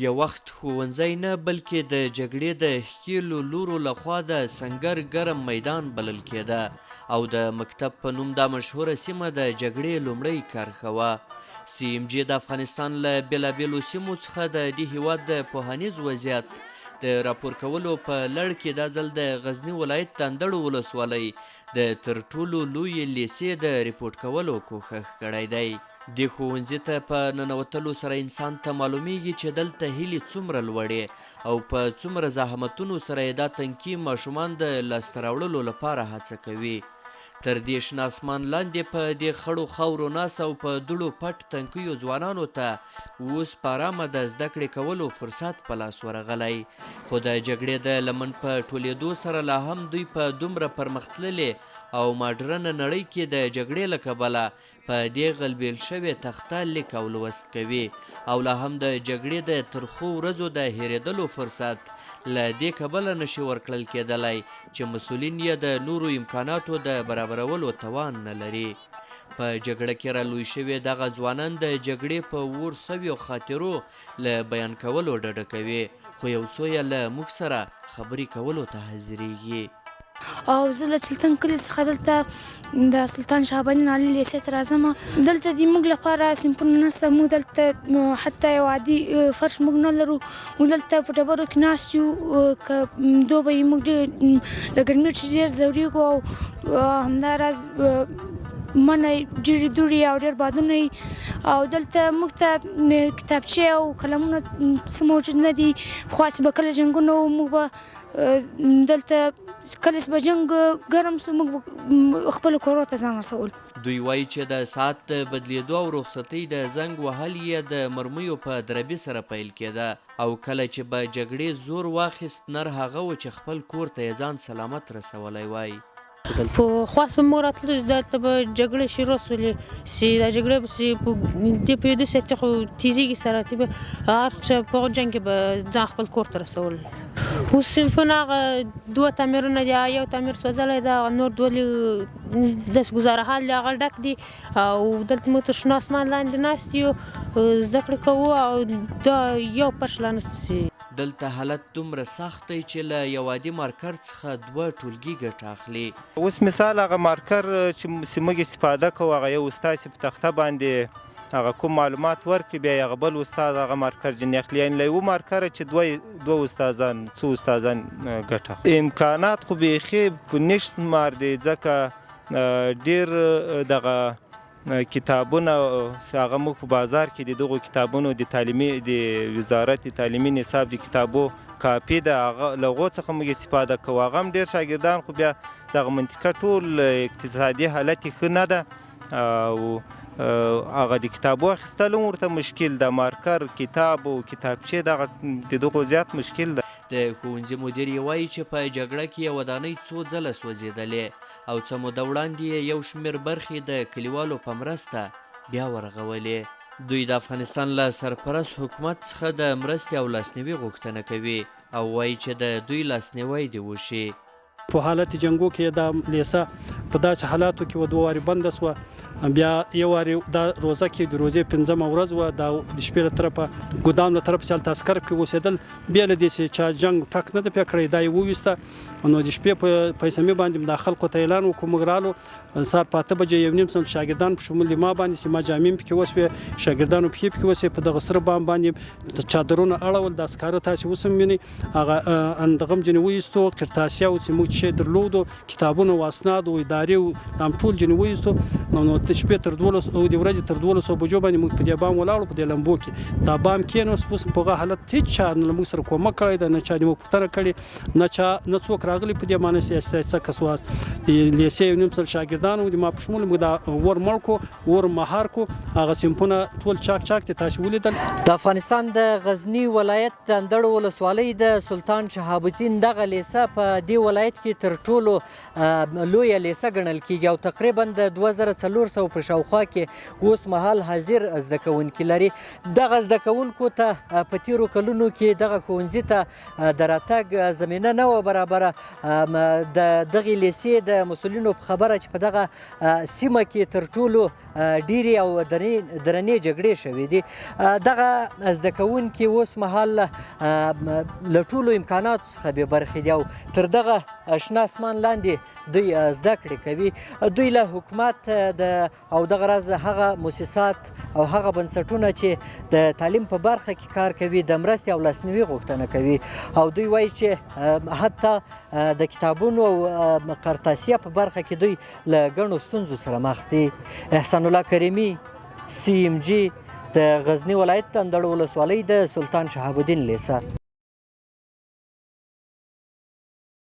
یو وخت ښوونځی نه بلکې د جګړې د ښکېلو لورو له خوا د سنګر ګرم میدان بلل کېده او د مکتب په نوم دا مشهوره سیمه د جګړې لومړۍ کرښه وه. سي ام جي د افغانستان له بېلابېلو سیمو څخه د دې هیواد د پوهنیز وضعیت د راپور کولو په لړ کې دا ځل د غزني ولایت د اندړو ولسوالۍ د تر ټولو لویې لیسې د رپوټ کولو کوښښ کړی دی. دې ښوونځي ته په ننوتلو سره انسان ته معلومیږي چې دلته هیلې څومره لوړې او په څومره زحمتونو سره یې دا تنکي ماشومان د لاسته راوړلو لپاره هڅه کوي. تر دې شنه اسمان لاندې په دې خړو خاورو ناست او په دوړو پټ تنکیو ځوانانو ته اوس په ارامه د زده کړې کولو فرصت په لاس ورغلی، خو د جګړې د لمن په ټولېدو سره لا هم دوی په دومره پرمختللې او ماډرنه نړۍ کې د جګړې له کبله په دې غلبېل شوې تخته لیک او لوست کوي او لا هم د جګړې د ترخو ورځو د هېرېدلو فرصت له دې کبله نه شي ورکړل کېدلی چې مسؤلین یې د نورو امکاناتو د برابرولو توان نه لري. په جګړه کې را لوی شوي دغه ځوانان د جګړې په ور سویو خاطرو له بیان کولو ډډه کوي، خو یو څو یې له موږ سره خبرې کولو ته حاضرېږي. او زه له چلتن کلي څخه دلته د سلطان شهابدین عالي لیسې ته راځم. دلته د موږ لپاره صنفونه نشته، موږ دلته حتی یو عادي فرش موږ نه لرو. موږ دلته په ډبرو کې ناست یو، که دوبی موږ ډېر له ګرمۍ ډېر ځورېږو او همداراز منی ډېرې دوړې او ډېر بادونه وي او دلته موږ ته کتابچې او قلمونه څه موجود نه دي. پخوا چې به کله جنګونه وو، موږ به دلته کله چې به جنګ ګرم سو، موږ به خپلو کورو ته ځان رسول. دوی وايي چې د ساعت د بدلېدو او رخصتۍ د زنګ وهل یې د مرمیو په دربي سره پیل کېده او کله چې به جګړې زور واخیست، نر هغه و چې خپل کور ته یې ځان سلامت رسولی وای. په خواست به موږ راتلو، دلته به جګړې شروع سولې چې دا جګړې به چې په دې پوهېدو سي چې خو تیزېږي سره چې به هر څه په جنګ کې به ځان خپل کور ته رسول. اوس صنفونه هغه دوه تعمیرونه دي، یو تعمیر سوځلی ده، هغه نور دوه داسې ګزاره حال دی، هغه ډک دي او دلته موږ تر شنه اسمان لاندې ناست یو، زده کړې کوو او دا یو فرش لا نشته. دلته حالت دومره سخت دی چې له یو عادي مارکر څخه دوه ټولګي ګټه اخلي. اوس مثال هغه مارکر چې موږ استفاده کوو، هغه یو استاد چې په تخته باندې هغه کوم معلومات ورکړي، بیا یې هغه بل استاد هغه مارکر ځینې اخلي، یعنې له یوه مارکره چې دوه استادان څو استادان ګټه اخلي. امکانات خو بیخي په نشت شمار دي، ځکه ډېر دغه کتابونه هغه موږ په بازار کې د دغو کتابونو د تعلیمي د وزارت د تعلیمي نصاب د کتابو کاپي ده، هغه له هغو څخه موږ استفاده کوو. هغه هم ډېر شاګردان خو بیا دغه منطقه ټول اقتصادي حالت یې ښه نه ده او هغه د کتابو اخیستل هم ورته مشکل ده، مارکر، کتاب او کتابچې دغه د دغو زیات مشکل ده. د ښوونځي مدیر یې وایي چې په جګړه کې یې ودانۍ څو ځله سوځېدلې او څه موده وړاندې یې یو شمېر برخې د کلیوالو په مرسته بیا ورغولې. دوی د افغانستان له سرپرست حکومت څخه د مرستې او لاسنیوي غوښتنه کوي او وایي چې د دوی لاسنیوی دې وشي. په حالت جنګو کې دا لیسه په داسې حالاتو کې وه، دوه وارې بنده شوه، بیا یو وارې دا روزه کې د روزې پنځمه ورځ وه، دا د شپې له طرفه ګودام له طرفه چې هلته عسکر پکې اوسېدل، بې له دې چې چا جنګ ټک نه ده پرې کړی، دا یې وویسته. نو د شپې په پیسمي باندې دا خلکو ته اعلان وکړو، موږ رالو سهار په 8 بجې یو نیم سم شاګردان په شمول د ما باندې چې ما جامې پکې وسوې، شاګردانو پښې پکې وسوې، په دغه سره بام باندې چادرونه اړول، دا سکاره تاسې اوس هم وینئ، هغه اندغم ځینې وایستو، قرطاسیه او چې موږ چې درلودو کتابونه او اسناد او ادارې او دا ټول ځینې وایستو. نو د شپې تر 12 او د ورځې تر 12 بجو باندې موږ په دې بام ولاړو، په دې لمبو کې دا بام کېنوست. اوس په هغه حالت هېڅ چا نه له موږ سره کومک کړی دی، نه چا دې موږ پوښتنه کړې، نه چا نه څوک راغلي په دې معنی چې څه کس واست. لیسې یو نیم سل شاګردان وو، د ما په شمول موږ دا ور مړ کو، ور مهار کو، هغه صنفونه ټول چاک چاک دي، تاسو ولیدل. د افغانستان د غزني ولایت د اندړو ولسوالۍ د سلطان شهاب الدین دغه لیسه په دې ولایت کې تر ټولو لویه لیسه ګڼل کیږي او تقریبا د 2400 په شاوخوا کې اوس مهال حاضر زده کوونکي لري. دغه زده کوونکو ته په تیرو کلونو کې دغه ښوونځي ته د راتګ زمینه نه وه برابره. د دغې لیسې د مسؤلینو په خبره چې په دغه سیمه کې تر ټولو ډېرې او درنې جګړې شوې دي. دغه زده کوونکي اوس مهال له ټولو امکاناتو څخه بې برخې دي او تر دغه شنه اسمان لاندې دوی زده کړې کوي. دوی له حکومت د او دغه راز هغه موسسات او هغه بنسټونه چې د تعلیم په برخه کې کار کوي د مرستې او لاسنیوي غوښتنه کوي او دوی وایي چې حتی د کتابونو او قرطاسیه په برخه کې دوی له ګڼو ستونزو سره مخ دي. احسان الله کریمي، سی ام جی، د غزني ولایت د اندړ ولسوالۍ د سلطان شهاب الدین لیسه.